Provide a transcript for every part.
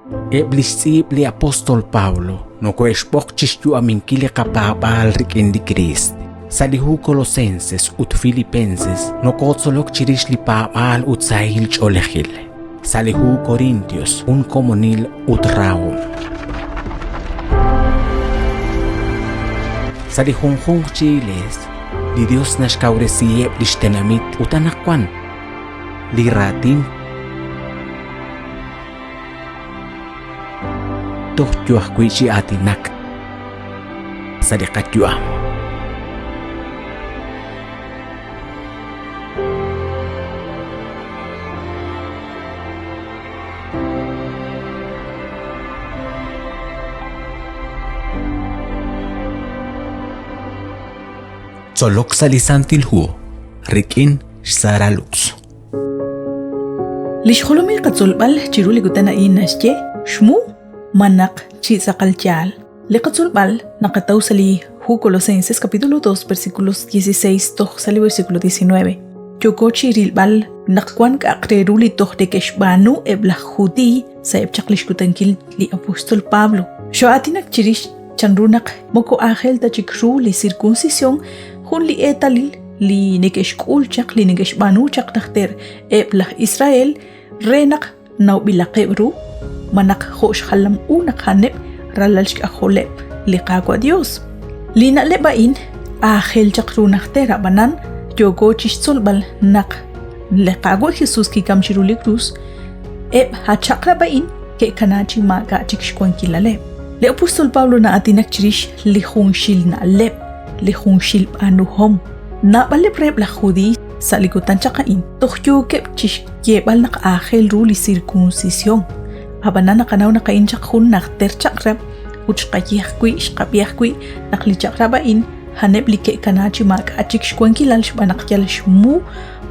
Eb' li xtz'iib' li apóstol Pablo nokohe'xb'oq chi xyu'aminkil li qapaab'aal rik'in li Kriist. Sa' li hu Colosenses ut Filipenses nokotzolok chirix li paab'aal ut sahil ch'oolejil. Sa' li hu Corintios jun komonil ut rahom. Sa' li junjunq chi iglees, li Dios naxkawresiheb' lix tenamit ut anaqwan li raatin toj yo ajwi' chi aatinak sa' li qayu'am. Tzolok sa' li Santil Hu rik'in xSara Lux. Li xjolomil qatzolb'al chiru li kutan a'in naxye xmu malaj chi tz'aqal yaal. Li qatzolb'al naqataw sa' li hu Colosenses capítulo 2 versículos 16 toj sa' li versículo 19. Yooko chi rilb'al naq wank k'a'aq re ru li toj neke'xb'aanu eb' laj Judiiy sa'eb' chaq li xkutankil li apóstol Pablo. Xoo'aatinak chirix chanru naq moko aajel ta chik ru li circuncisión jun li eetalil li neke'xk'ul chaq li neke'xb'aanu chaq najter eb' laj Israel re naq nawb'ilaqeb' ru malaj jo' xjalam u naq a'aneb' ralal xk'ajoleb' li Qaawa' Dios. Li na'leb' a'in aajel chaq ru najter ab'anan yooko chixtzolb'al naq li Qaawa' Jesus kikam chiru li krus, eb' a chaq'rab' a'in ke'kana chi maak'a' chik xwankilaleb'. Li apóstol Pablo na'aatinak chirix li junxil na'leb', li junxil b'aanuhom. Naab'aleb' reheb' laj Judiiy sa' li kutan chaq a'in toj yookeb' chi xyeeb'al naq aajel ru li sirkunsisyon. Ab'anan naqanaw naq a'in chaq jun najter chaq'rab' ut xqaye ajwi' xqab'i ajwi' naq li chaq'rab' a'in a'aneb' li ke'kana chi maak'a' chik xwankilal xb'aan naq yal xmu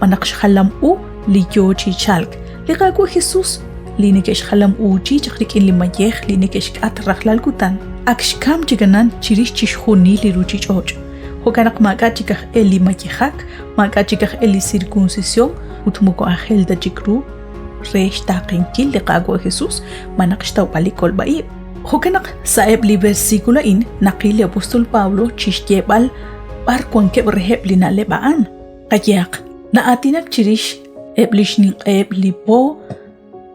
malaj xjalam u li yo chi chalk. Li Qaawa' Jesus, li neke'xjalam-uuchi chaq rik'in li mayej li neke'xk'at rajlal kutan, ak xkamk chik anan chirix chixjunil li ruuchich'och'. Jo'kan naq maak'a' chik aj e li mayejak, maak'a' chik aj e li sirkunsisyon ut moko aajel ta chik ru re xtaaqenkil li Qaawa' Jesus malaj xtawb'al li kolb'a-ib'. Jo'kan naq sa'eb' li versículo a'in naqil li apóstol Pablo chi xyeeb'al b'ar wankeb' reheb' li na'leb' a'an. Qayehaq, na'aatinak chirix eb' li xninq'eheb' li po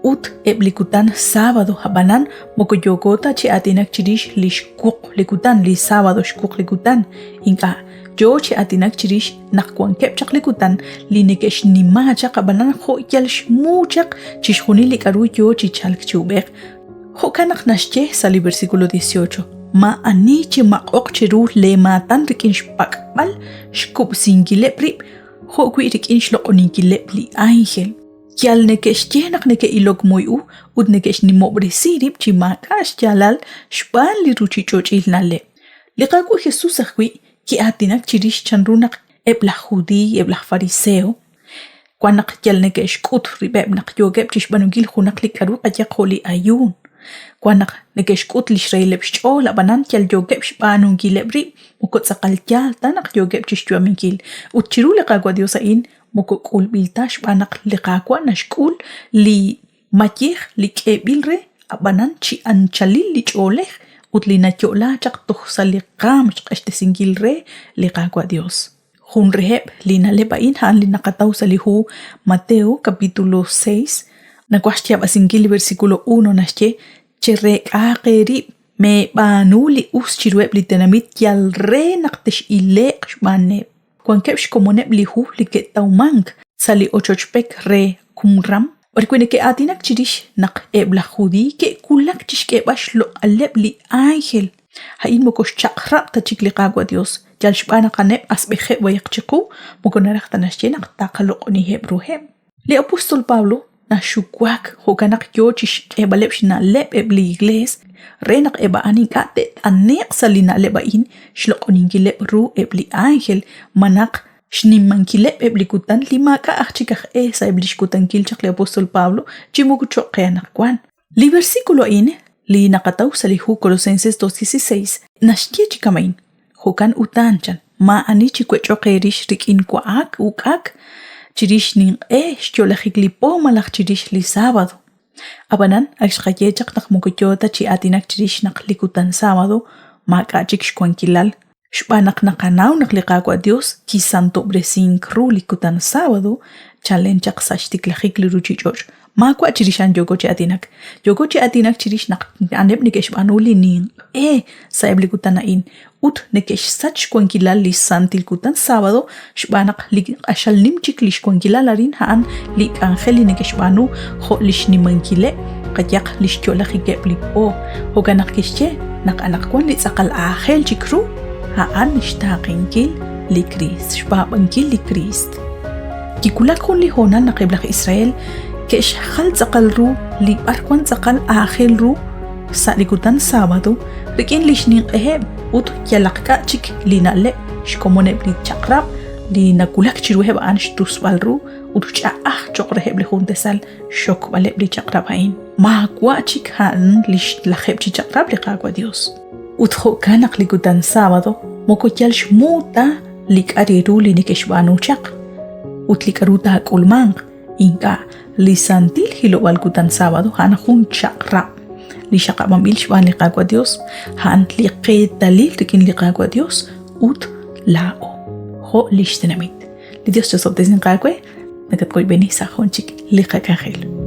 ut eb' li kutan sábado, ab'anan moko yooko ta chi aatinak chirix li xwuq li kutan, li sábado xwuq li kutan, ink'a', yoo chi aatinak chirix naq wankeb' chaq li kutan li neke'xnima chaq ab'anan jo' yal xmu chaq chixjunil li k'aru yoo chi chalk chi ub'ej. Jo'kan naq naxye sa' li versículo 18, Maa'ani chimaq'oq cheru leemaatan rik'in xpak'b'al xkub'sinkileb' rib' jo'wi' rik'in xloq'oninkileb' li ánjel. Yal neke'xye naq neke'ilok moy u ut neke'xnimob'resi rib' chi maak'a' xyaalal xb'aan li ruuchich'och'il na'leb'. Li Qaawa' Jesús ajwi' ki'aatinak chirix chanru naq eb' laj Judiiy, eb' laj Fariseo, wan naq yal neke'xk'ut rib'eb' naq yookeb' chi xb'aanunkil junaq li k'aru qayehaq jo' li ayuun. Wan naq neke'xk'ut li xrahileb' xch'ool ab'anan yal yookeb' xb'aanunkileb' rib' moko tz'aqal yaal ta naq yookeb' chi xyu'aminkil. Ut chiru li Qaawa' Yos a'in moko k'ulb'il ta xb'aan naq li Qaawa' naxk'ul li mayej li k'eeb'il re ab'anan chi anchalil li ch'oolej ut li nayo'la chaq toj sa' li qaam xq'axtesinkil re li Qaawa' Yos. Jun reheb' li na'leb' a'in a'an li naqataw sa' li hu Mateo capítulo 6, nawaj xyaab'asinkil li versículo 1 naxye, Chereek'aaq eerib', meeb'aanu li us chiruheb' li tenamit yal re naq tex'ile'q xb'aaneb'. Wankeb' xkomoneb' li hu li ke'tawmank sa' li ochoch pek re Qumram, b'arwi' neke'aatinak chirix naq eb' laj Judiiy ke'wulak chi xk'eeb'al xloq'aleb' li ánjel. A'in moko xchaq'rab' ta chik li Qaawa' Yos, yal xb'aan naq a'aneb' asb'ejeb' b'ayaq chiqu, moko naraj ta naxye naq taqaloq'oniheb' ruheb'. Li apóstol Pablo naxuwak jo'kan naq yo chi xk'eeb'aleb' xna'leb' eb' li Iklees re naq eb' a'an ink'a' te't'ane'q sa' li na'leb' a'in xloq'oninkileb' ru eb' li ánjel malaj xnimankileb' eb' li kutan li maak'a' aj chik aj e sa'eb' li xkutankil chaq li apóstol Pablo chi moko cho'q qe anaqwan. Li versículo a'in li naqataw sa' li hu Colosenses 2.16 naxye chi kama'in, Jo'kan utan, chan, maa'ani chiwech'oq eerix rik'in wa'ak uk'ak, chirix ninq'e, xyo'lajik li po malaj chirix li sábado. Ab'anan, ak xqaye chaq naq moko yoo ta chi aatinak chirix naq li kutan sábado maak'a' chik xwankilal, xb'aan naq naqanaw naq li Qaawa' Dios kisantob'resink ru li kutan sábado chalen chaq sa' xtiklajik li ruchich'och'. Maawa' chirix a'an yooko chi aatinak. Yooko chi aatinak chirix naq a'aneb' neke'xb'aanu li ninq'e sa'eb' li kutan a'in ut neke'xsach xwankilal li santil kutan sábado xb'aan naq li q'axal nim chik li xwankilal arin a'an li k'anjel li neke'xb'aanu jo' li xnimankileb' qayaq li xyo'lajikeb' li po. Jo'kan naq kixye naq anaqwan li tz'aqal aajel chik ru a'an xtaaqenkil li Kriist, xpaab'ankil li Kriist. Kiwulak jun li hoonal naq eb' laj Israel ke'xjal tz'aqal ru li b'arwan tz'aqal aajel ru sa' li kutan sábado rik'in li xninq'eheb' ut yalaq k'a' chik li na'leb' xkomoneb' li chaq'rab' li nawulak chiruheb' a'an xtusb'al ru ut ch'a'aj cho'q reheb' li jun tasal xxokb'aleb' li chaq'rab' a'in. Maawa' chik a'an li xlajeb' chi chaq'rab' li Qaawa' Dios. Ut jo'kan naq li kutan sábado moko yal xmu ta li k'a' re ru li neke'xb'aanu chaq ut li k'aru taak'ulmanq. Ink'a', li santil hilob'aal kutan sábado a'an jun chaq'rab' li xaqab'anb'il xb'aan li Qaawa' Dios, a'an li qeetalil rik'in li Qaawa' Dios ut laa'o, jo' lix tenamit. Li Dios chosob'tesinq aawe, nakatwoyb'eni sa' jun chik li qak'anjel.